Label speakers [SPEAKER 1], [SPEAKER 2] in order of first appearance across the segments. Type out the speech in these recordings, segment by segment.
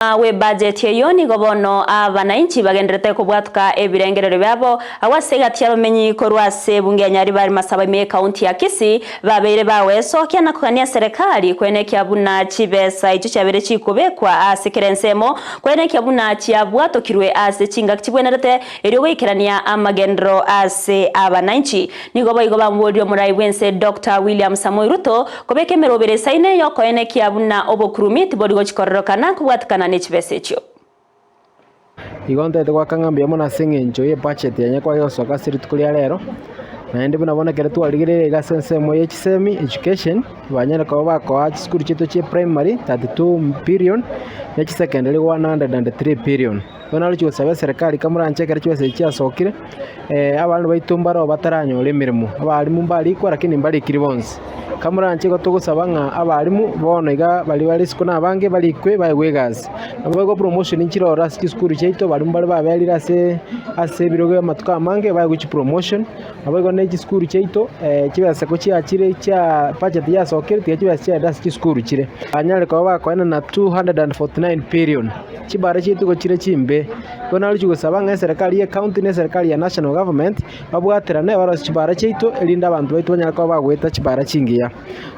[SPEAKER 1] Bw'ebajeti eyio nigo bono abanainchi bagendererete kobwatuka ebirengererio biabo agwo ase egati y'abamenyi korwa ase ebunge ya Nyaribari Masaba ime y'ekaunti ya Kisii babeire bagwesokia na kogania eserekari kwenekia buna chibesa echio chiabeire chikobekwa ase kera ensemo kwenekia buna chiabwatokirwe ase chingaki chibwenerete erio goikerania amagenderero ase abanainchi. Nigo boigo bamoborie omorai bw'ense Doctor William Samoei Ruto kobeka emerobere esaine y'okoenekia buna obokurumi tibori gochi kororokana kobwatikana ne chibesa echio.
[SPEAKER 2] Igo ntagete goaka ng'a mbuya mono ase eng'encho ye budget yaye kwagera gosoka ase rituko ria rero, naende buna bono ekero twarigereire iga ase ensemo ye chisemi education, banyare koba bakoa chisukuru chiaito chia primary 32 billion, ne chisecondary 103 billion. Bono naroche gosaba eserekari kamoranche ekero chibesa echi chiasokire, abana baito mbaro bataranyora emeremo, abalimu mbarikwa lakini mbarikiri bonsi. Kamoranche igo togosaba ng'a abalimu bono iga baria bare isiko na abange barikwe baegwe egasi. Naboigo promotion nchire ororo ase chisukuru chiaito abalimu baria baberire ase ase ebirogo amatuko amange baegwe chipromotion, naboigo ne chisukuru chiaito chibesa ko chiachire chia budget yasokire tiga chibesa chiaenda ase chisukuru chire. Banyare koba bakoenana 249 billion. Chibara chiaito igo chire chimbe. Igo narochie gosaba ng'a eserekari ye county na eserekari ya national government babwaterane barosie chibara chiaito erinde abanto baito banyare koba bagoeta chibara chingiya.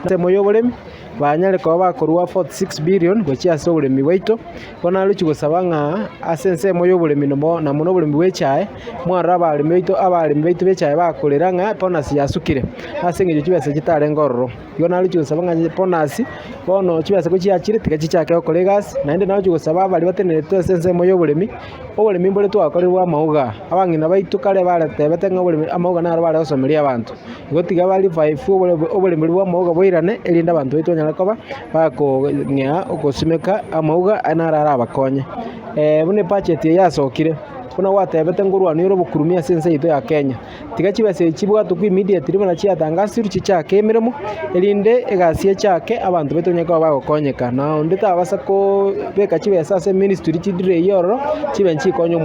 [SPEAKER 2] Ensemo ya oboremi banyare koba bakorwa 46 billion gochia ase oboremi bwaito, igo narochie gosaba ng'a ase ensemo ya oboremi nabo na mono oboremi bwa echae, mwarora abaremi baito abaremi baito ba echae bakorera ng'a bonus yasukire ase eng'encho chibesa chitarenge ororo. Igo narochie gosaba ng'a bonus bono chibesa ko chiachire tiga chichake gokora egasi, naende narochie gosaba baria batenenerete ase ensemo ya oboremi, oboremi mbore twakorire bwa amauga, abang'ina baito kare baretebete ng'a oboremi amauga naro bare gosomeria abanto. Igo tiga ba revive oboremi boria bwa amauga boirane erinde abanto baito banyare koba bakong'ea ogosimeka amauga naro arabakonye. Buna ebudget eye yasokire, buna gwatebete nkorwania ore obokurumi ase ense yaito ya Kenya. Tiga chibesa echi chibwatokwe immediately buna chiatangasirwe chichake emeremo, erinde egasi echake abanto baito banyare koba bagokonyeka. Na onde tabasa kobeka chibesa ase eministry chidelay ororo, chibe nchikonye omwana.